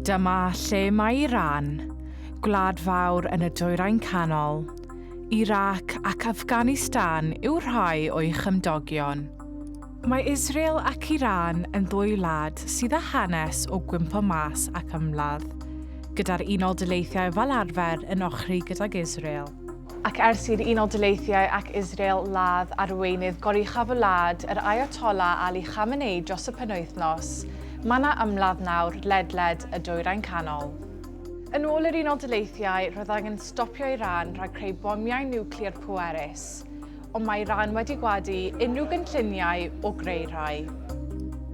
Dyma lle mae Iran, gwlad fawr yn y Dwyrain Canol, Irac ac Afghanistan yw rhai o'i chymdogion. Mae Israel ac Iran yn ddwy wlad sydd â hanes o gwympo mas ac ymladd, gyda'r Unol Daleithiau fel arfer yn ochri gydag Israel. Ac ers i'r Unol Daleithiau ac Israel ladd arweinydd goruchaf y wlad, yr Ayatollah Ali Khamenei dros y penwythnos, mae 'na ymladd nawr ledled y Dwyrain Canol. Yn ôl yr Unol Daleithiau, roedd angen stopio Iran rhag creu bomiau niwclear pwerus, ond mae Iran wedi gwadu unrhyw gynlluniau o greu rhai.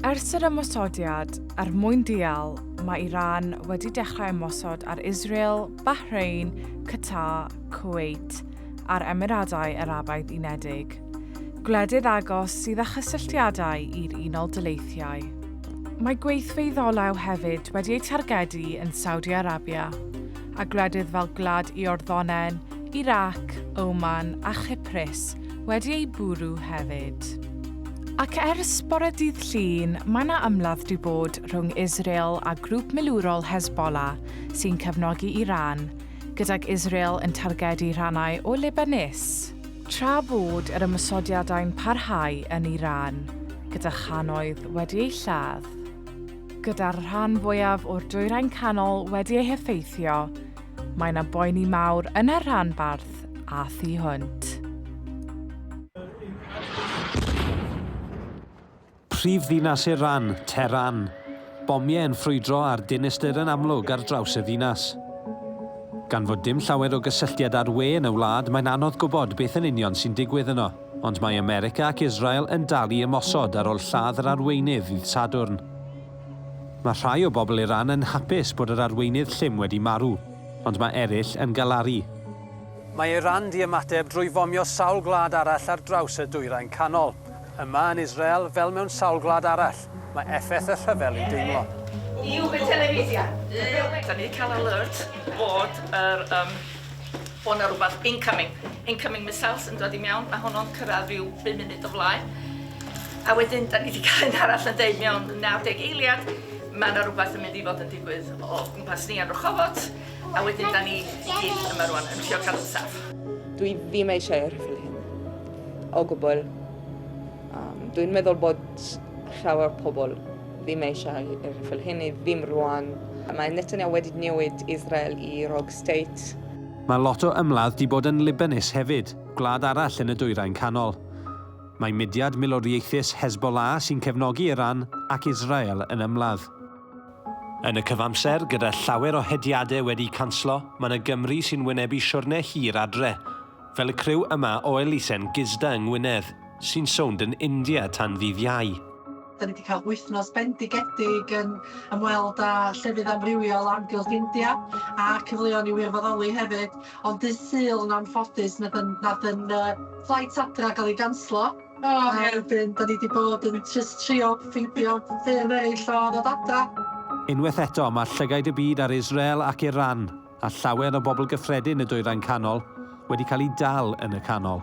Ers yr ymosodiad, er mwyn dial, mae Iran wedi dechrau ymosod ar Israel, Bahrain, Qatar, Kuwait a'r Emiradau Arabaidd Unedig, gwledydd agos sydd â chysylltiadau i'r Unol Daleithiau. Mae gweithfeydd olew hefyd wedi eu targedu yn Saudi Arabia, a gwledydd fel Gwlad Iorddonen, Irac, Oman a Chyprus wedi eu bwrw hefyd. Ac ers bore dydd Llun, mae 'na ymladd 'di bod rhwng Israel a grŵp milwrol Hezbollah sy'n cefnogi Iran, gydag Israel yn targedu rhannau o Libanus. Tra bod yr ymosodiadau'n parhau yn Iran, gyda channoedd wedi eu lladd. Gyda'r rhan fwyaf o'r Dwyrain Canol wedi ei heffeithio, mae 'na boeni mawr yn y rhanbarth a thu hwnt. Prif ddinas Iran, Tehran. Bomiau yn ffrwydro a'r dinistr yn amlwg ar draws y ddinas. Gan fod dim llawer o gysylltiad â'r we yn y wlad, mae'n anodd gwybod beth yn union sy'n digwydd yno. Ond mae America ac Israel yn dal i ymosod ar ôl lladd yr arweinydd ddydd Sadwrn. Mae rhai o bobl Iran yn hapus bod yr arweinydd llym wedi marw, ond mae eraill yn galaru. Mae Iran 'di ymateb drwy fomio sawl gwlad arall ar draws y Dwyrain Canol. Yma yn Israel, fel mewn sawl gwlad arall, mae effaith y rhyfel i'w deimlo. Da ni 'di cael alert bod yr yym bod 'na rwbath incoming, incoming missiles yn dod i mewn, ma' honno'n cyrraedd ryw bum munud o flaen. A wedyn da ni 'di cael un arall yn deud mewn 90 eiliad ma' 'na rwbath yn mynd i fod yn digwydd o gwmpas ni yn Rehovot, a wedyn da ni i gyd yma rwan yn trio cadw'n saff. Dwi ddim eisiau y rhyfel hyn o gwbl. Um, dwi'n meddwl bod llawer pobl ddim eisiau y rhyfel hyn, ddim rwan. Mae Netanyahu wedi newid Israel i rogue state. Mae lot o ymladd 'di bod yn Libanus hefyd, gwlad arall yn y Dwyrain Canol. Mae mudiad milwriaethus Hezbollah sy'n cefnogi Iran ac Israel yn ymladd. Yn y cyfamser, gyda llawer o hediadau wedi canslo, mae 'na Gymry sy'n wynebu siwrne hir adre, fel y criw yma o elusen Gisda yng Ngwynedd, sy'n sownd yn India tan ddydd Iau. Da ni wedi cael wythnos bendigedig yn ymweld â llefydd amrywiol o amgylch India a cyfleon i wirfoddoli hefyd. Ond dydd Sul yn anffodus nath yn nath yn uh, flight adra gael ei ganslo. Oh, a wedyn da ni wedi bod yn just trio ffeindio ffyrdd eraill o ddod adra. Unwaith eto, mae llygaid y byd ar Israel ac Iran, a llawer o bobl gyffredin y Dwyrain Canol, wedi cael eu dal yn y canol.